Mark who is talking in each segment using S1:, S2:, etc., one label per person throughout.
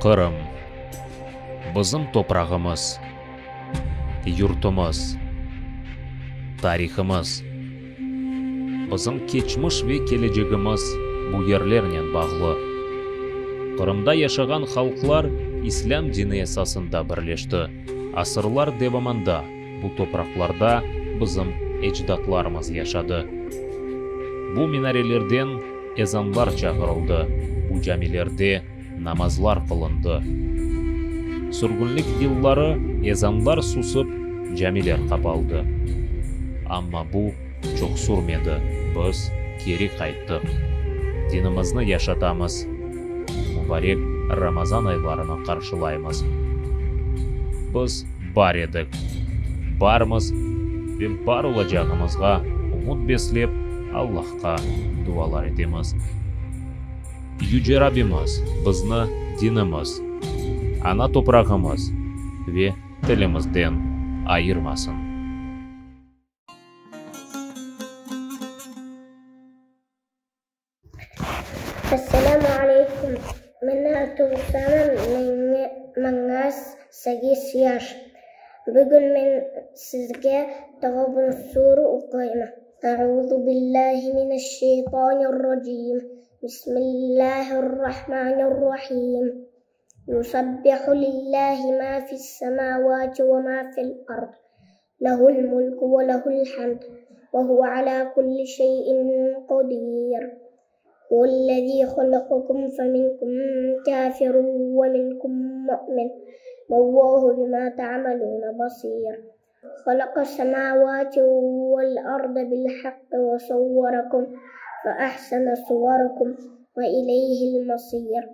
S1: Qırım, bizim toprağımız, yurtumız, tarihımız. Bizim keçmiş ve kelecegimiz bu yerlernen bağlı. Qırımda yaşağan halqlar İslâm dini esasında birleşti. Asırlar devamında bu topraqlarda bizim ecdatlarımız yaşadı. Bu minarelerden ezanlar çağırıldı, bu camilerde namazlar qılındı. Sürgünlik yılları ezanlar susıp, camiler qapaldı. Amma bu çoq sürmedi, biz keri qayttıq. Dinimizni yaşatamız, mubarek Ramazan aylarını qarşılaymız. Biz bar edik, barmız ve bar olacağımızğa ümüt beslep, Allahqa dualar etemiz. Yüce Rabbimiz bizni dinimiz, ana toprağımız ve tilimizden ayırmasın.
S2: Esselâmu aleyküm. Meni tuvsanım, maña segiz yaş. Bugün men sizge Tağabun sure oquyım. Euzu billahi mineşşeytanirracim. Bismillahirrahmanirrahim. Yusabbihu lillahi ma fis-semavati ve ma fil-ard. Lehul mulku ve lehul hamd ve huve ala kulli şeyin qadir. Huvellezî halakakum feminkum kâfirun ve minkum mu'min. Vellâhu bimâ ta'melûne basîr. Halaqas-semâvâti vel-arda bil-haqqi ve savvarakum fe-ahsene suvarakum ve ileyhil-masîr.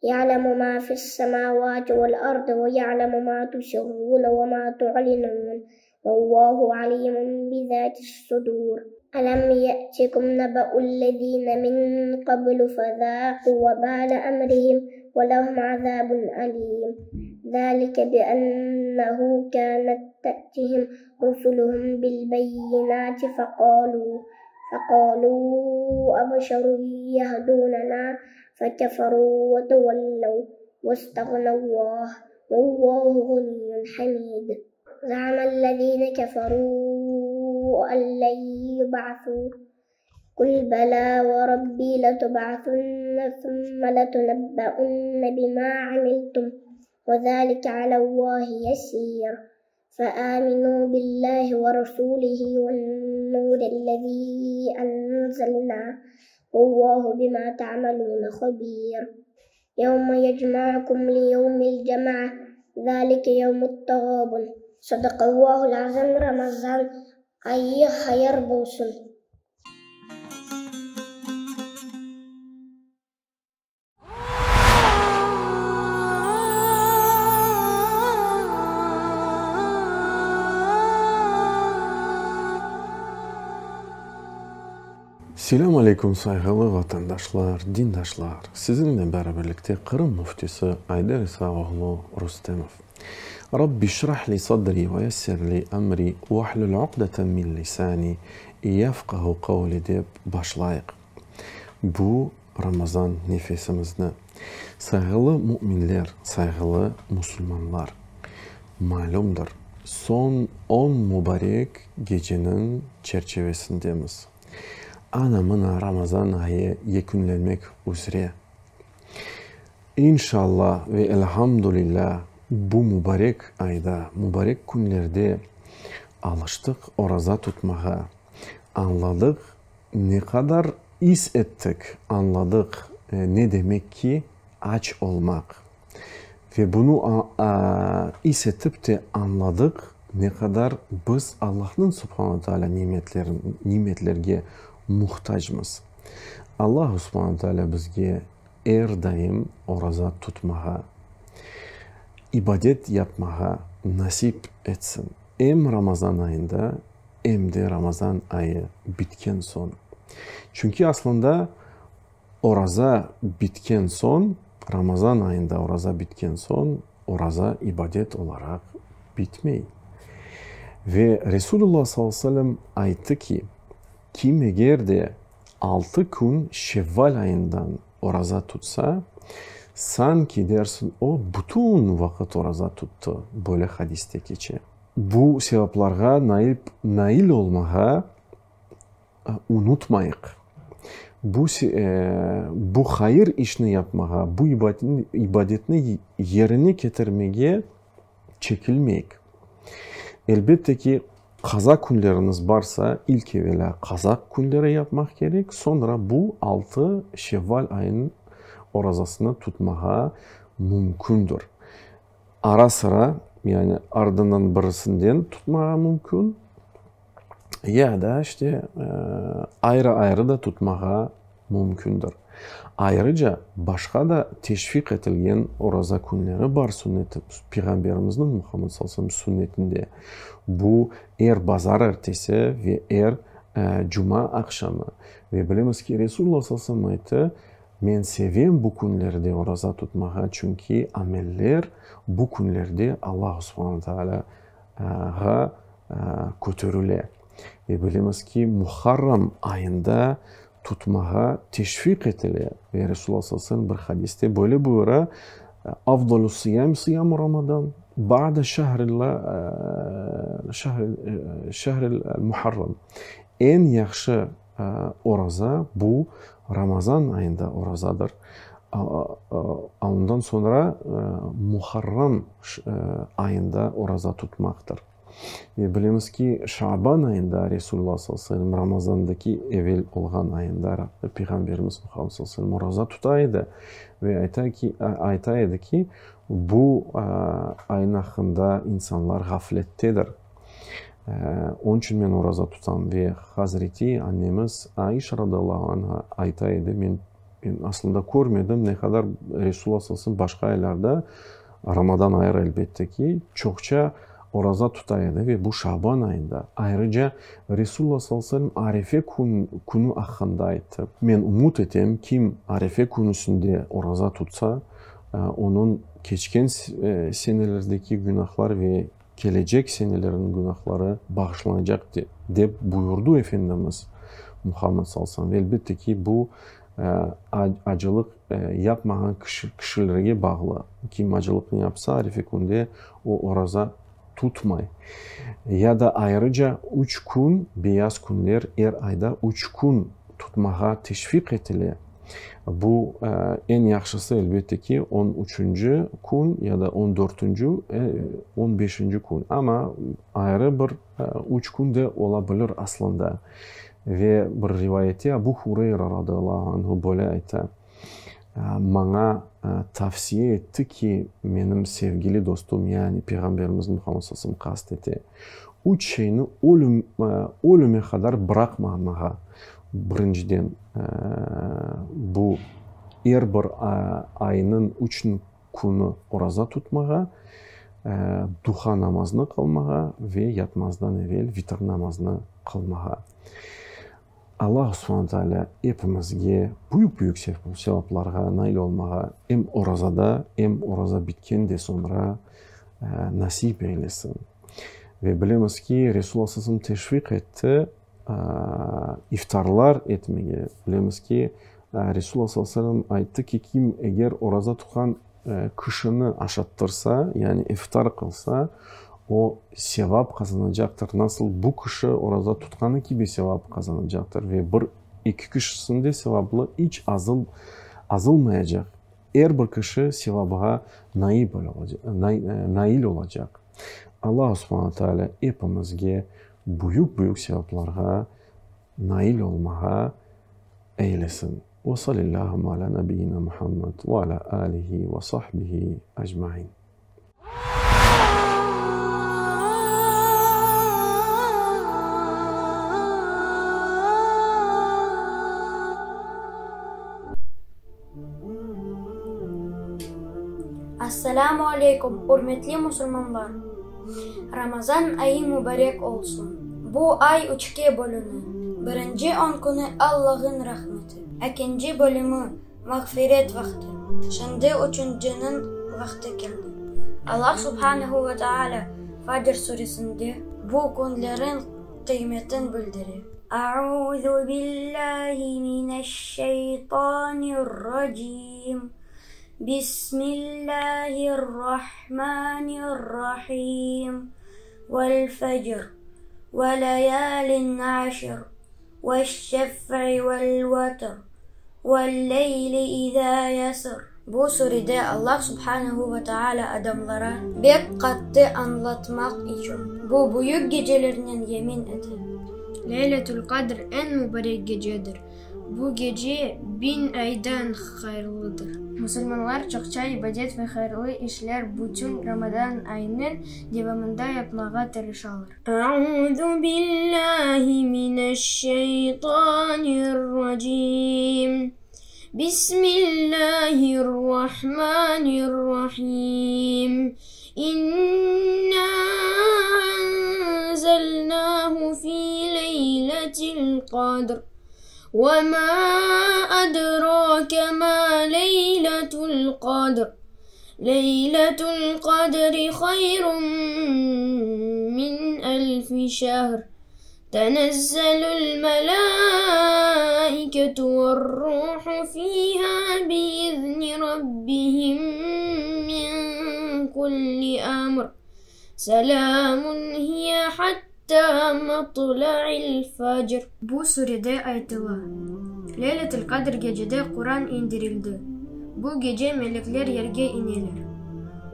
S2: Ya'lemu mâ fis-semâvâti vel-ardi ve ya'lemu mâ tusirrûne ve mâ tu'linûn. Vellâhu alîmun bi-zâtis-sudûr. Elem ye'tikum nebe'ullezîne min qablu fezâqû vebâle emrihim ve lehum azâbun elîm. Zâlike bi-ennehu kânet te'tihim rusuluhum bil-beyyinâti feqâlû feqâlû ebeşerun yehdûnenâ fekeferû ve tevellev vestağnallâh vellâhu ganiyyun hamîd. Za'amellezîne keferû en len yub'asû. Kul belâ ve rabbî letub'asunne sümme letunebbeunne bimâ amiltum ve zâlike alallâhi yesîr. Feâminû billâhi ve rasûlihi ven-nûrillezî enzelnâ. Vellâhu bimâ te'melûne habîr. Yevme yecma'ukum li yevmil cem'i zâlike yevmut teğâbun. Sadaqallâhul azim Ramazan ayı hayır bolsun.
S3: Selâm aleyküm, sayğılı vatandaşlar, dindaşlar! Siziñle beraberlikte Qırım Müftisi Ayder İsa oğlu Rustemov. Rabbi şrah li sadri ve yessir li emri vahlul uqdeten min lisani yefqahu qavli dep başlayıq bu Ramazan nefesimizni. Sayğılı müminler, sayğılı musulmanlar! Malümdir, soñ on mubarek geceniñ çerçevesindemiz. Ana mına Ramazan ayı yekünlenmek üzre. İnşalla ve elhamdülilâ bu mubarek ayda, mubarek künlerde alıştıq oraza tutmağa, añladıq, ne qadar is ettik, añladıq ne demek ki aç olmaq. Ve bunı is etip te añladıq, ne qadar biz Allahnıñ subhanu taalâ nimetlerge muhtacmız. Allahu subhanu taalâ bizge er daim oraza tutmağa, ibadet yapmağa nasip etsin. Em Ramazan ayında, em de Ramazan ayı bitken soñ. Çünki aslında Oraza bitken soñ, Ramazan ayında oraza bitken soñ, oraza ibadet olaraq bitmey. Ve Resulullah sallallahu aleyhi ve sellem ayttı ki, Kim eger de altı kün Şevval ayından oraza tutsa, Sanki dersiñ o bütün vaqıt oraza tuttı, böyle hadiste keçe. Bu sevaplarğa nail olmağa unutmayıq. Bu, bu hayır işni yapmağa, bu ibadetni yerine ketirmege çekilmeyik. Elbette ki, qaza künleriñiz barsa, ilk evelâ qaza künleri yapmaq kerek, soñra bu altı Şevval ayınıñ orazasını tutmağa mümkündir. Ara-sıra, yani ardından birisinden tutmağa mümkün, ya da işte ayrı-ayrı da tutmağa mümkündir. Ayrıca, başqa da teşviq etilgen oraza künleri bar sünnet, Peyğamberimizniñ Muhammed sallallahu aleyhi ve sellem sünnetinde. Bu er bazarertesi ve er cuma aqşamı. Ve bilemiz ki, Resulullah sallallahu aleyhi ve sellem ayttı, Men sevem bu künlerde oraza tutmağa, çünki ameller bu künlerde Allahu subhane taalâğa köterile. Ve bilemiz ki, Muharram ayında tutmağa teşviq etile. Ve Resulullah sallallahu aleyhi ve sellem bir hadiste böyle buyura, Afdalus siyam siyamu Ramadan, ba'de şehril Muharram. Eñ yahşı Oraza, bu Ramazan ayında orazadır. Ondan soñra Muharram ayında oraza tutmaqtır. Ve bilemiz ki, Şaban ayında Resulullah sallallahu aleyhi ve sellem Ramazandaki evel olğan ayında Peyğamberimiz Muhammed sallallahu aleyhi ve sellem oraza tuta edi ve ayta ki, ayta edi ki, bu ayın aqqında insanlar ğaflettedir. Onıñ içün men oraza tutam. Ve Hazreti annemiz Aişa radıyallahu anha ayta edi, men aslında körmedim, ne qadar Resulullah sallallahu aleyhi ve sellem başqa aylarda, Ramadan ayı elbette ki, çoqça oraza tuta edi ve bu Şaban ayında. Ayrıca Resulullah sallallahu aleyhi ve sellem Arefe künü aqqında ayttı. Men ümüt etem, kim Arefe künüsinde oraza tutsa, onıñ keçken senelerdeki günahlar ve Kelecek senelerniñ günahları bağışlanacaq, dep buyurdı Efendimiz Muhammed sallallahu aleyhi ve sellem. Ve elbette ki, bu acılıq yapmağan kişilerge bağlı. Kim acılıqnı yapsa, arefe künde o oraza tutmay. Ya da ayrıca üç kün, beyaz künler, er ayda üç kün tutmağa teşviq etile. Bu, eñ yahşısı, elbette ki, on üçünci kün ya da on dörtünci, on beşinci kün. Amma ayrı bir üç kün de ola bilir aslında. Ve bir rivayette Abu Hureyra radıyallahu anhu böyle ayta, Maña tavsiye etti ki, menim sevgili dostum, yani Peyğamberimiz Muhammed sallallahu aleyhi ve sellem qast ete, üç şeyni ölüm, ölüme qadar bıraqmamağa, Birinciden, bu er bir aynıñ üç künü oraza tutmağa, duha namazını qılmağa ve yatmazdan evel vitr namazını qılmağa. Allah subhane taalâ epimizge büyük-büyük sevaplarğa nail olmağa em orazada, em oraza bitken de soñra nasip eylesin. Ve bilemiz ki, Resulullah sallallahu aleyhi ve sellem teşviq etti, iftarlar etmege. Bilemiz ki, Resulullah sallallahu aleyhi ve sellem ayttı ki, kim eger oraza tutqan kişini aşattırsa, yani iftar qılsa, o sevap qazanacaqtır. Nasıl bu kişi oraza tutqanı kibi sevap qazanacaqtır. Ve bir eki kişisiniñ de sevabı iç azılmayacaq. Er bir kişi sevabğa nail olacaq. Allah subhane taalâ epimizge büyük-büyük sevaplarğa nail olmağa eylesin. Ve salillâhümme alâ nebiyyina Muhammed ve alâ âlihi ve sahbihi ecmaîn.
S2: Assalâmu aleykum, ürmetli musulmanlar! Ramazan ayı mubarek olsun! Bu ay üçke bölüne. Birinci on künü Allah'ın rahmeti, ekinci bölümi, mağfiret vaqtı, şimdi üçünciniñ vaqtı keldi. Allah subhanehu ve tealâ Fajr suresinde bu künlerniñ qıymetin bildire. Auzu billahi mineşşeytanirracim. Bismillâhir-Rahmânir-Rahîm. Vel-fecr, ve leyâlin aşr, veş-şef'i vel-vetr, vel-leyli izâ yesr. Bu surede Allah subhanehu ve teâlâ adamlara bek qattı añlatmaq içün bu büyük gecelernen yemin ete.
S4: Leyletül-Qadr eñ mubarek gecedir. Bu gece biñ aydan hayırlıdır. Musulmanlar çoqça ibadet ve hayırlı işler bütün Ramazan ayınıñ devamında yapmağa tırışalar. Auzu billahi mineşşeytanirracim. Bismillahirrahmanirrahim. İnna enzelnahu fi leyletil qadr. Ve ma edrake ma leyletul qadr. Leyletul qadri hayrun min elfi şehr. Tenezzelul melâiketu ve'r-ruhu fîhâ biizni rabbihim min kulli emr. Selâmun hiye hattâ matla'il fecr. Bu surede aytıla, Leyletül Qadr gecede Quran indirildi. Bu gece melekler yerge ineler.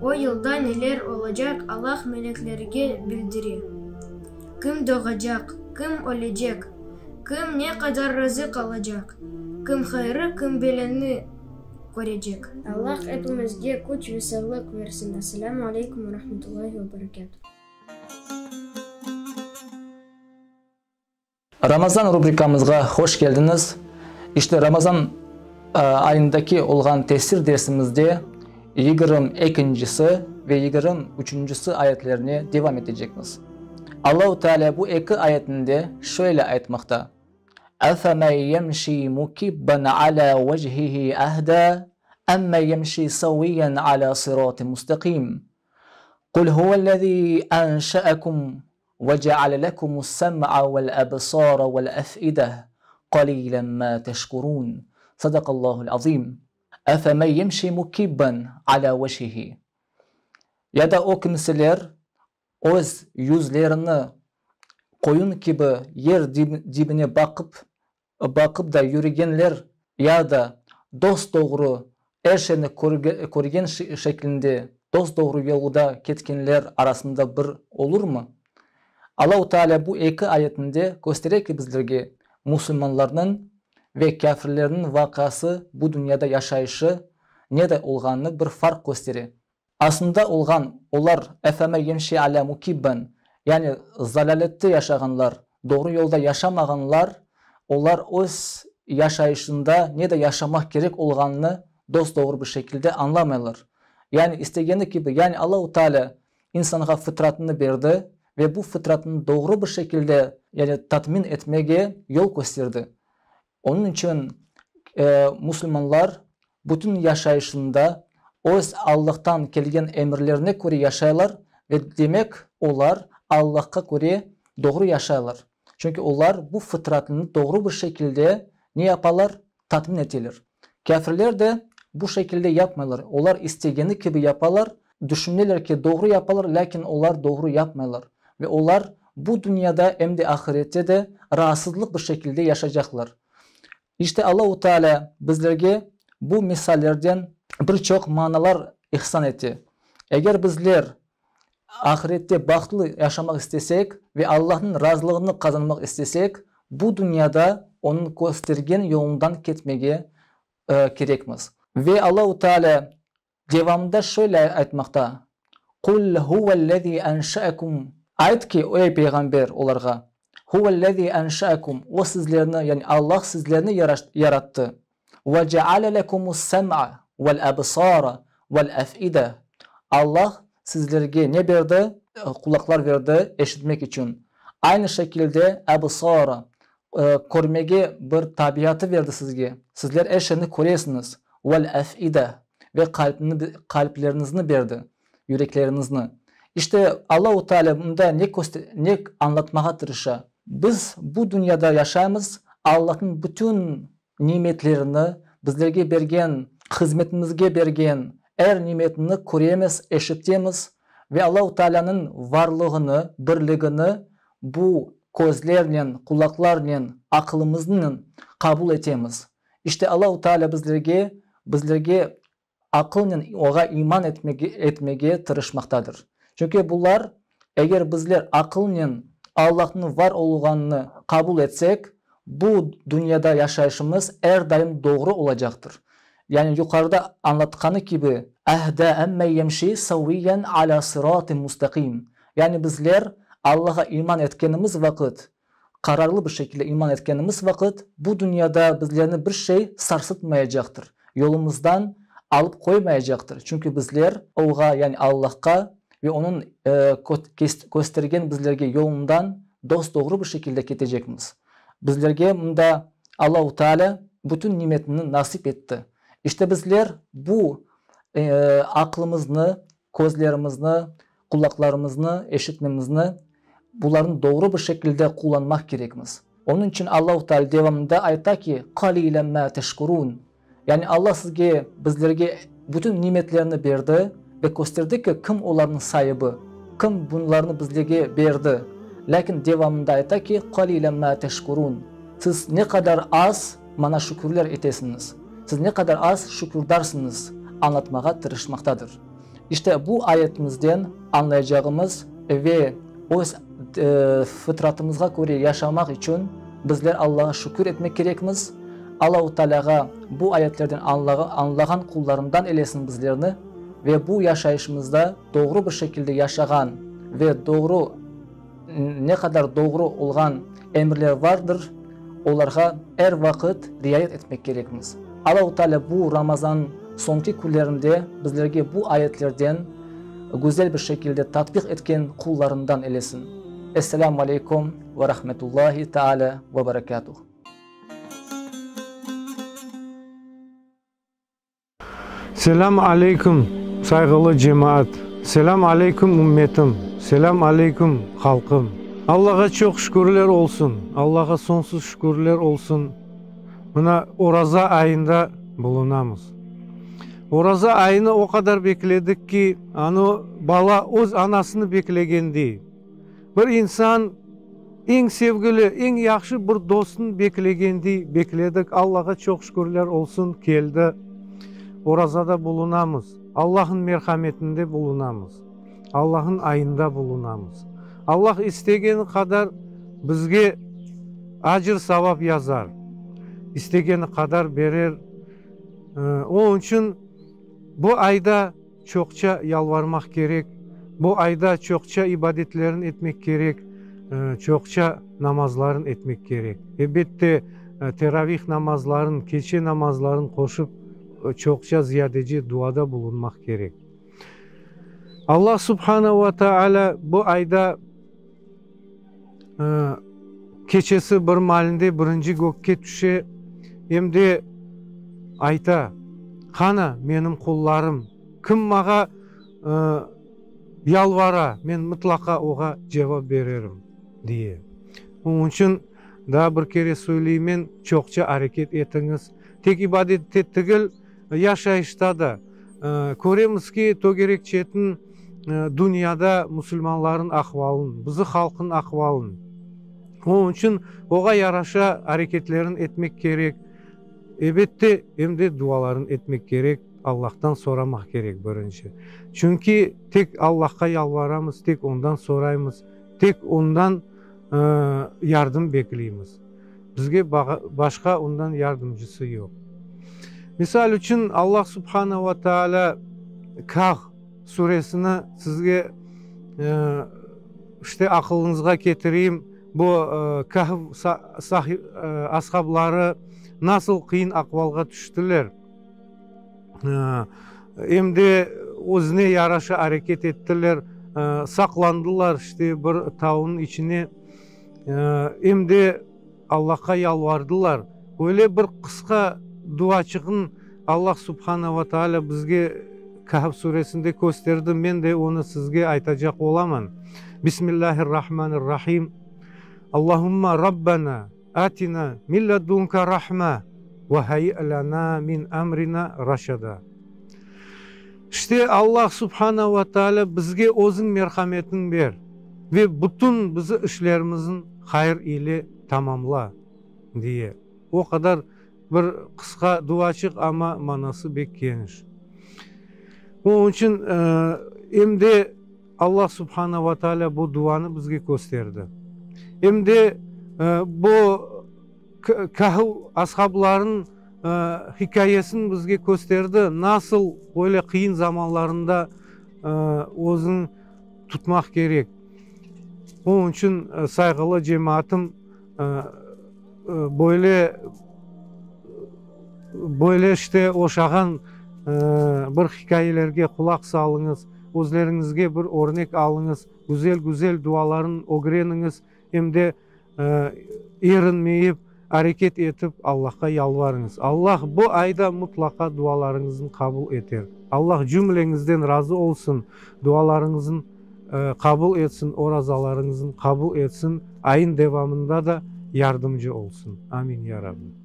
S4: O yılda neler olacaq Allah meleklerge bildire. Kim doğacaq, kim ölecek, kim ne qadar rızıq alacaq, kim hayırı, kim belâni körecek. Allah epimizge küç ve sağlıq versin. Esselamu aleykum ve rahmetullahi ve berekatuh.
S5: Ramazan rubrikamızğa hoş keldiñiz. İşte Ramazan ayındaki olğan tefsir dersimizde 22-ncisi ve 23-ncisi ayetlerine devam etecekmiz. Allahu Teala bu eki ayetinde şöyle aytmaqta, Efemen yemşi mukibben ala vecihihi ehda, emmen yemşi seviyyen ala sıratın mustakim. Kul huvellezî enşe'ekum ve ceale lekumus-sem'a vel-ebsâre vel-ef'ide qalîlen mâ teşkurûn. Sadakallâhu'l azîm. Efemen yemşi mukibben alâ vecihihi. Ya da o kimseler öz yüzlerini qoyun kibi yer dibine baqıp, baqıp da yürügenler ya da dos-doğru er şeyni körgen şeklinde dos-doğru yolda ketkenler arasında bir olurmı? Allahu Teala bu eki ayetinde köstere ki bizlerge musulmanlarnıñ ve kâfirlerniñ vaqiası bu dünyada yaşayışı nede olğanını bir farq köstere. Aslında olğan, olar, efeme yemşi alâ mukibben, yani zalâlette yaşağanlar, doğru yolda yaşamağanlar, olar öz yaşayışında ne de yaşamaq kerek olğanını dos-doğru bir şekilde añlamaylar. Yani istegeni kibi, yani Allahu Teala insanğa fıtratını berdi ve bu fıtratını doğru bir şekilde, yani tatmin etmege yol kösterdi. Onıñ içün musulmanlar bütün yaşayışında öz Allahtan kelgen emirlerine köre yaşaylar ve demek olar Allahqa köre doğru yaşaylar. Çünki olar bu fıtratını doğru bir şekilde ne yapalar? Tatmin eteler. Kâfirler de bu şekilde yapmaylar. Olar istegeni kibi yapalar, düşüneler ki doğru yapalar, lâkin olar doğru yapmaylar. Ve olar bu dünyada em de ahirette de raatsızlıq bir şekilde yaşacaqlar. İşte Allahu Teala bizlerge bu misallerden bir çoq manalar ihsan ete. Eger bizler ahirette bahtlı yaşamaq istesek ve Allahnıñ razılığını qazanmaq istesek, bu dünyada Onıñ köstergen yolundan ketmege kerekmiz. Ve Allahu Teala Devamında şöyle aytmaqta, Qul huvellezî enşe'ekum, Ayt ki, ey peyğamber, olarğa, Huvellezî enşe'ekum, O sizlerni, yani Allah sizlerni yarattı, ve ceale lekumus-sem'a vel-ebsâra vel-ef'ide, Allah sizlerge ne berdi? Qulaqlar berdi eşitmek içün. Aynı şekilde ebsâra, körmege bir tabiatı berdi sizge, sizler er şeyni köresiñiz, vel-ef'ide, ve qalpni, qalpleriñizni berdi, yürekleriñizni. İşte, Allahu Teala mında ne köster, ne añlatmağa tırışa? Biz bu dünyada yaşaymız, Allahnıñ bütün nimetlerini, bizlerge bergen. hızmetimizge bergen er nimetini köremiz, eşitemiz ve Allahu Taalânıñ varlığını, birligini bu közlernen, qulaqlarnen, aqılımıznen qabul etemiz. İşte Allahu Taalâ bizlerge, bizlerge aqılnen Oğa iman etmege, etmege tırışmaqtadır. Çünki bular, eger bizler aqılnen Allahnıñ var olğanını qabul etsek, bu dünyada yaşayışımız er daim doğru olacaqtır. Yani yuqarıda añlatqanı kibi, Ehda emmen yemşi saviyyen ala sıratın mustaqim, yani bizler Allağa iman etkenimiz vaqıt, qararlı bir şekilde iman etkenimiz vaqıt, bu dünyada bizlerni bir şey sarsıtmayacaqtır, yolumızdan alıp qoymayacaqtır, çünki bizler Oğa, yani Allahqa ve Onıñ köstergen bizlerge yolundan dos-doğru bir şekilde ketecekmiz. Bizlerge mında Allahu Teala bütün nimetini nasip etti. İşte bizler bu aqlımıznı, közlerimizni, qulaqlarımıznı, eşitmemizni bularnı doğru bir şekilde qullanmaq kerekmiz. Onıñ içün Allahu Teala devamında ayta ki, Qalilen ma teşkurun, yani Alla sizge, bizlerge bütün nimetlerni berdi ve kösterdi ki, kim olarnıñ saibi, kim bunlarnı bizlerge berdi. Lâkin devamında ayta ki, Qalilen ma teşkurun, siz ne qadar az maña şükürler etesiñiz, siz ne qadar az şükürdarsıñız añlatmağa tırışmaqtadır. İşte bu ayetimizden añlaycağımız ve öz fıtratımızğa köre yaşamaq içün bizler Allağa şükür etmek kerekmiz. Allahu Tealâğa bu ayetlerden añlağan qullarından eylesin bizlerni ve bu yaşayışımızda doğru bir şekilde yaşağan ve doğru ne qadar doğru olğan emirler vardır, olarğa er vaqıt riayet etmek kerekmiz. Allahu Teala bu Ramazan soñki künlerinde bizlerge bu ayetlerden güzel bir şekilde tatbiq etken qullarından eylesin. Esselamu aleykum ve rahmetullahi teala ve berekatuh.
S6: Selâm aleyküm, sayğılı cemaat! Selâm aleyküm, ümmetim! Selâm aleyküm, halqım! Allağa çoq şükürler olsun, Allağa soñsuz şükürler olsun, mına Oraza ayında bulunamız. Oraza ayını o qadar bekledik ki, anı bala öz anasını beklegendey, Bir insan eñ sevgili, eñ yahşı bir dostun beklegendey bekledik. Allağa çoq şükürler olsun, keldi. Orazada bulunamız. Allahnıñ merhametinde bulunamız. Allahnıñ ayında bulunamız. Allah istegeni qadar bizge acır-savap yazar, istegeni qadar berer. Onıñ içün bu ayda çoqça yalvarmaq kerek, bu ayda çoqça ibadetlerin etmek kerek, çoqça namazların etmek kerek. Elbette, teravih namazların, keçe namazların qoşıp, çoqça ziyadece duada bulunmaq kerek. Allah subhane ve teala bu ayda keçesi bir maalinde birinci gökke tüşe, em de ayta, Qana, menim qullarım, kim mağa yalvara, men mıtlaqa oğa cevap bererim, diye. Onıñ içün daa bir kere söyleymen, çoqça areket etiñiz. Tek ibadette tigil, Yaşayışta da köremiz ki, tögerek çetin dünyada musulmanların ahvalın, bizi halqın ahvalın. Onıñ içün oğa yaraşa areketlerin etmek kerek. Ebette, em de duaların etmek kerek, Allahtan soramaq kerek birinci. Çünki tek Allahqa yalvaramız, tek Ondan soraymız, tek Ondan yardım bekleymiz. Bizge başqa ondan yardımcısı yoq. Misal içün, Allah subhane ve teala Kahf suresini sizge işte aqılıñızğa ketireyim, bu Kahf ashabları nasıl qıyın aqvalğa tüştiler, em de özüne yaraşa areket ettiler, saqlandılar işte bir taunıñ içine. Em de Allahqa yalvardılar. Öyle bir qısqa duaçığın Allah subhana ve taalâ bizge Kahf suresinde kösterdi, men de onı sizge aytacaq olaman. Bismillahir-Rahmanir-Rahim. Allahumma Rabbana atina min ledunka rahma. Ve hayyi lana min emrina raşada. İşte, Allah subhana ve taalâ bizge Özüñ merhametiñ ber ve bütün bizi işlerimizin hayır ile tamamla, diye. O qadar bir qısqa duaçıq, amma manası bek keniş. Onıñ içün em de Allah subhana ve taalâ bu duanı bizge kösterdi. Em de bu Kahf ashablarınıñ hikâyesini bizge kösterdi, nasıl öyle qıyın zamanlarında özüni tutmaq kerek. Onıñ içün, sayğılı cemaatım, böyle, böyle işte oşağan bir hikâyelerge qulaq salıñız, özleriñizge bir örnek alıñız, güzel-güzel dualarnı ögreniñiz, Em de erinmeyip, areket etip, Allahqa yalvarıñız. Allah bu ayda mutlaqa dualarıñıznı qabul eter. Allah cümleñizden razı olsun, dualarıñıznı qabul etsin, orazalarıñıznı qabul etsin, ayın devamında da yardımcı olsun. Amin, ya Rabbim.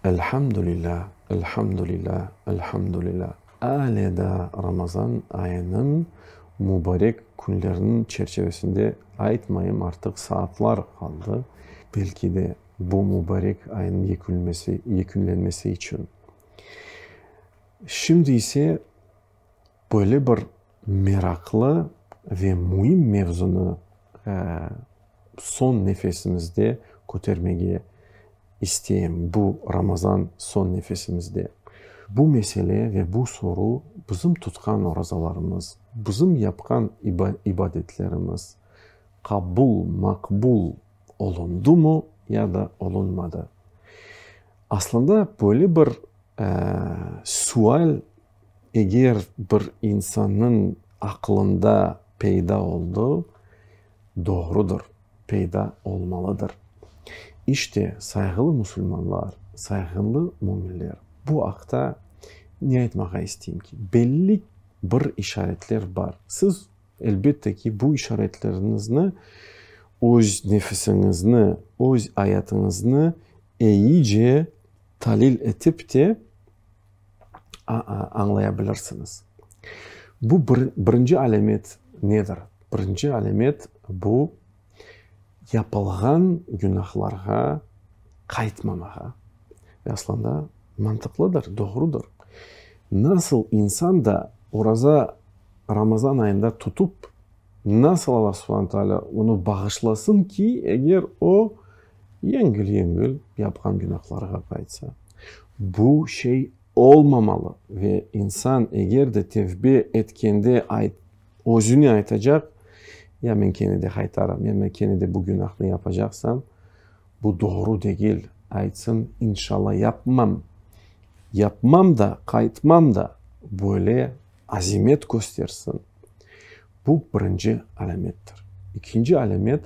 S3: Elhamdülilâ, elhamdülilâ, elhamdülilâ. Ale daa Ramazan ayınıñ mubarek künleriniñ çerçevesinde aytmayım, artıq saatlar qaldı, belki de bu mubarek ayınıñ yekünmesi, yekünlenmesi içün. Şimdi ise böyle bir meraqlı ve müim mevzunı soñ nefesimizde kötermege isteyim, bu Ramazan soñ nefesimizde. Bu mesele ve bu soru bizim tutqan orazalarımız, bizim yapqan ibadetlerimiz qabul, maqbul olundımı ya da olunmadı? Aslında böyle bir sual eger bir insannıñ aqlında peyda oldı, doğrudır, peyda olmalıdır. İşte, sayğılı musulmanlar, sayğılı müminler, bu aqta ne aytmağa isteyim ki, belli bir işaretler bar. Siz, elbette ki, bu işaretleriñizni öz nefisiñizni, öz ayatıñıznı eyice talil etip te añlaya bilirsiñiz. Bu bir, birinci alâmet nedir? Birinci alâmet bu, yapılğan günahlarğa qaytmamağa. Ve aslında mantıqlıdır, doğrudır. Nasıl insan da oraza Ramazan ayında tutup, nasıl Allah subhane taalâ onı bağışlasın ki, eger o yengil-yengil yapqan günahlarğa qaytsa? Bu şey olmamalı ve insan eger de tevbe etkende özüne aytacaq, ya men kene de qaytarım, ya men kene de bu günahnı yapacaqsam, bu doğru degil, aytsın, inşalla yapmam, yapmam da, qaytmam da, böyle azimet köstersin. Bu birinci alâmettir. İkinci alâmet,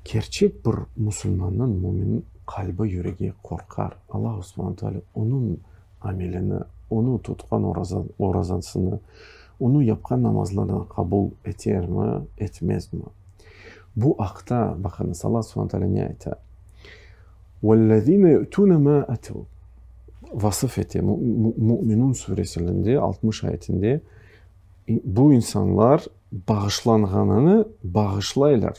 S3: kerçek bir musulmannıñ, müminniñ qalbi, yüregi qorqar. Allahu subhane teala onıñ amelini, onıñ tutqan orazasını, onıñ yapqan namazlarını qabul etermi, etmezmi? Bu aqta, baqıñız, Allah subhane teala ne ayta? Vellezine yu'tune ma atev. Vasıf ete, Müminun suresinde, 60 ayetinde, bu insanlar bağışlanğanını bağışlaylar.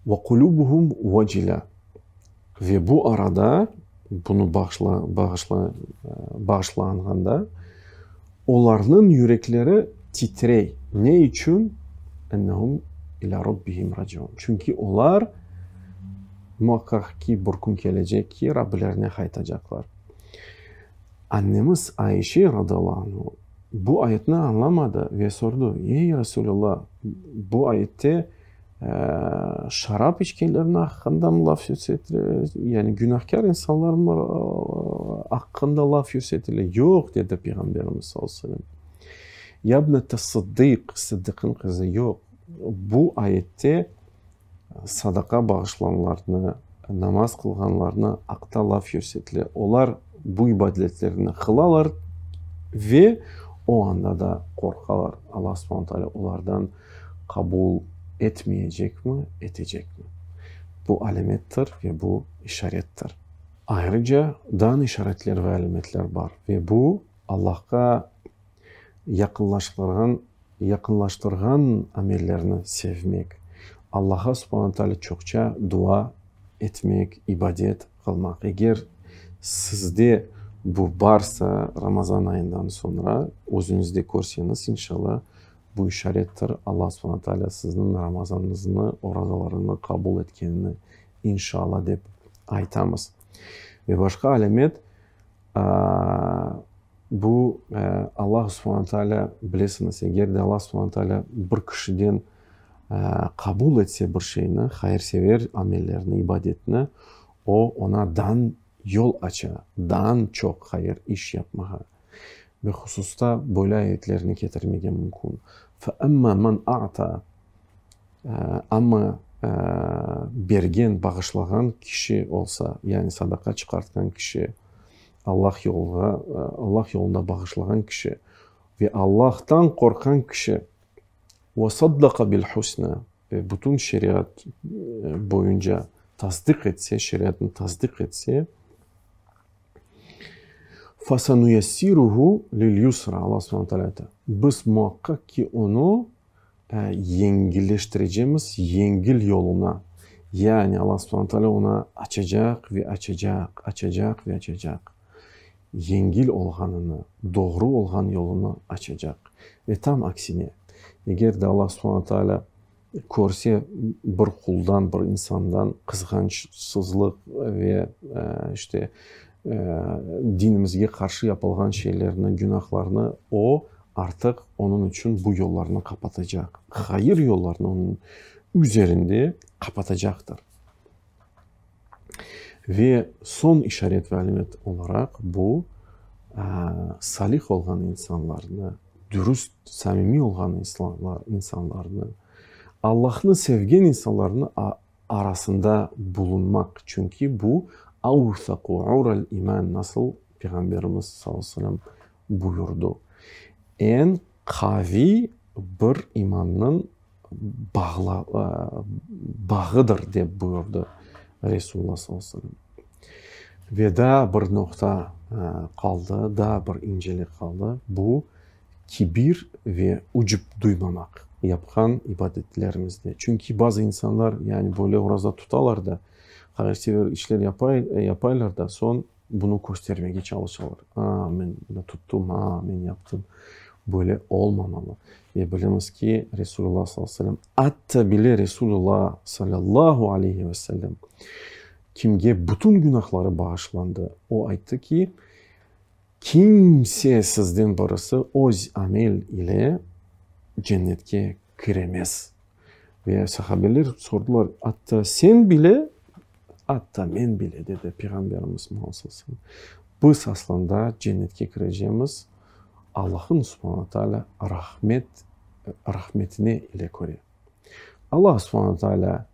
S3: Ve kulubuhum vecila. Ve bu arada, bunı bağışla, bağışla, bağışlanğanda, olarnıñ yürekleri titrey. Ne içün? Ennehum ila rabbihim raciun. Çünki olar muaqqaq ki, bir kün kelecek ki, Rabbilerine qaytacaqlar. Annemiz Aişe radıyallahu anhu bu ayetni añlamadı ve sordı, Ey, Resulallah, bu ayette şarap içkenlerniñ aqqında mı laf yürsetile, yani günahkâr insanlar mı aqqında laf yürsetile? Yoq, dedi Peyğamberimiz sallallahu aleyhi ve sellem. Yabnete Sıddık, Sıddıqnıñ qızı, yoq, bu ayette sadaqa bağışlanlarnı, namaz qılğanlarnı aqta laf yürsetile. Olar bu ibadetlerni qılalar ve o anda da qorqalar, Allah subhane taalâ olardan qabul. etmeyecekmi, etecekmi? Bu alâmettir ve bu işarettir. Ayrıca daa işaretler ve alâmetler bar ve bu Allahqa yaqınlaştırğan yaqınlaştırğan amellerni sevmek, Allaha subhane teala çoqça dua etmek, ibadet qılmaq. Eger sizde bu barsa, Ramazan ayından soñra özüñizde körseñiz, inşallah, bu işarettir, Allah subhane teala sizniñ Ramazanıñıznı, orazalarıñnı qabul etkenini, inşallah, dep aytamız. Ve başqa alâmet, Bu, Allah subhane teala, bilesiñiz, eger de Allah subhane teala bir kişiden qabul etse bir şeyni, hayırsever amellerni, ibadetni, o, oña dan yol aça, daan çoq hayır iş yapmağa. Ve hususta böyle ayetlerni ketirmege mümkün, Fe emma men a'ta, Amma bergen, bağışlağan kişi olsa, yani sadaqa çıqartqan kişi, Allah yolğa, Allah yolunda bağışlağan kişi ve Allahtan qorqqan kişi, ve saddaqa bil husna, ve bütün şeriat boyunca tasdiq etse, şeriatnı tasdiq etse, fasanuyassiruhu lil yusra, Allah subhane teala ayta, biz muaqqaq ki onı Yengilleştirecemiz yengil yoluna, yani Allah subhane teala ona açacaq ve açacaq, açacaq ve açacaq. Yengil olğanını, doğru olğan yolunı açacaq. Ve tam aksine, eger de Allah subhane teala körse bir quldan, bir insandan qızğançsızlıq ve işte dinimizge qarşı yapılğan şeylerni, günahlarnı, o, Artıq onıñ içün bu yollarnı qapatacaq, hayır yollarnı onıñ üzerinde qapatacaqtır. Ve soñ işaret ve alâmet olaraq bu, salih olğan insanlarnı, dürüst, samimiy olğan insanlarnı, Allahnı sevgen insanlarnı arasında bulunmaq, çünki bu, avsaqu ural iman, nasıl Peyğamberimiz sallallahu aleyhi ve sellem buyurdı. Eñ qaviy bir imannıñ bağla, bağıdır, dep buyurdı Resulullah sallallahu aleyhi ve sellem. Ve daa bir noqta qaldı, daa bir incelik qaldı, bu, kibir ve ucub duymamaq yapqan ibadetlerimizde. Çünki bazı insanlar, yani böyle oraza tutalar da, hayırsever işler yapaylar da, soñ Bunı köstermege çalışalar. A, men bunı tuttım, a, men yaptım. Böyle olmamalı. Ve bilemiz ki, Resulullah sallallahu aleyhi ve sellem, atta bile Resulullah sallallahu aleyhi ve sellem, kimge bütün günahları bağışlandı, o ayttı ki, kimse sizden birisi öz amel ile cennetke kiremez. Ve sahabeler sordılar, atta sen bile? Atta men bile, dedi Peyğamberimiz Muhammed sallallahu aleyhi ve sellem. Biz aslında cennetke kirecemiz Allah'ın subhane teala rahmet, rahmetine ile köre. Allah subhane teala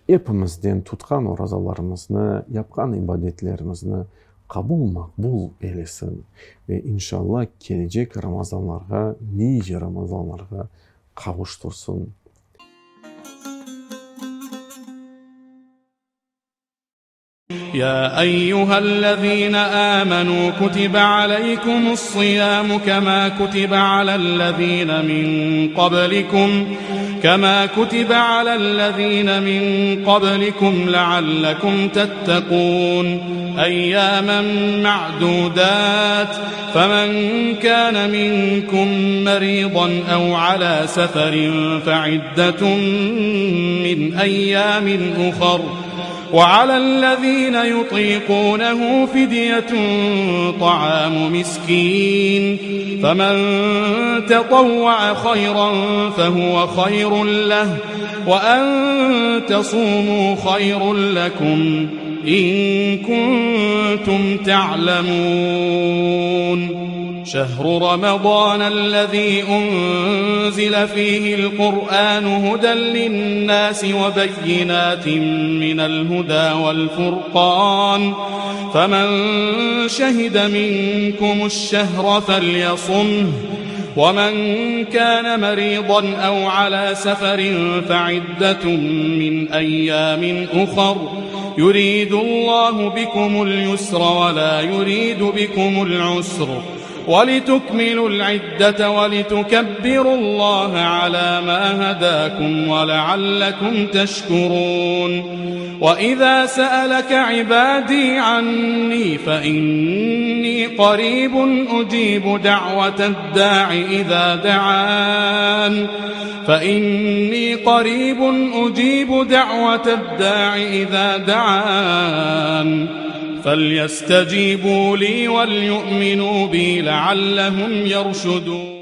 S3: epimizden tutqan orazalarımıznı, yapqan ibadetlerimizni qabul maqbul eylesin ve inşallah kelecek Ramazanlarğa, nice Ramazanlarğa qavuştırsın.
S7: Ya eyyühellezine âmenû kutibe aleykumus-siyâmu kemâ kutibe alellezîne min qablikum kemâ kutibe alellezîne min qablikum leallekum tettekûn eyyâmen ma'dûdât femen kâne minkum merîdan ev alâ seferin feiddetun min eyyâmin uhar ve alellezîne yutîkûnehu fidyetun ta'âmu miskîn femen tetavva'a hayran fehuve hayrun leh ve en tesûmû hayrun lekum İn kuntum ta'lemûn. Şehru Ramazanellezî unzile fîhil Kur'ânu huden linnâsi ve beyinâtin minel hudâ vel furqân. Femen şehide minkumuş şehre felyasumh. ومن كان مريضا أو على سفر فعدة من أيام أخر يريد الله بكم اليسر ولا يريد بكم العسر ولتكملوا العدة ولتكبروا الله على ما هداكم ولعلكم تشكرون وإذا سألك عبادي عني فإني قريب أجيب دعوة الداع إذا دعان فإني قريب أجيب دعوة الداع إذا دعان فليستجيبوا لي وليؤمنوا بي لعلهم يرشدون.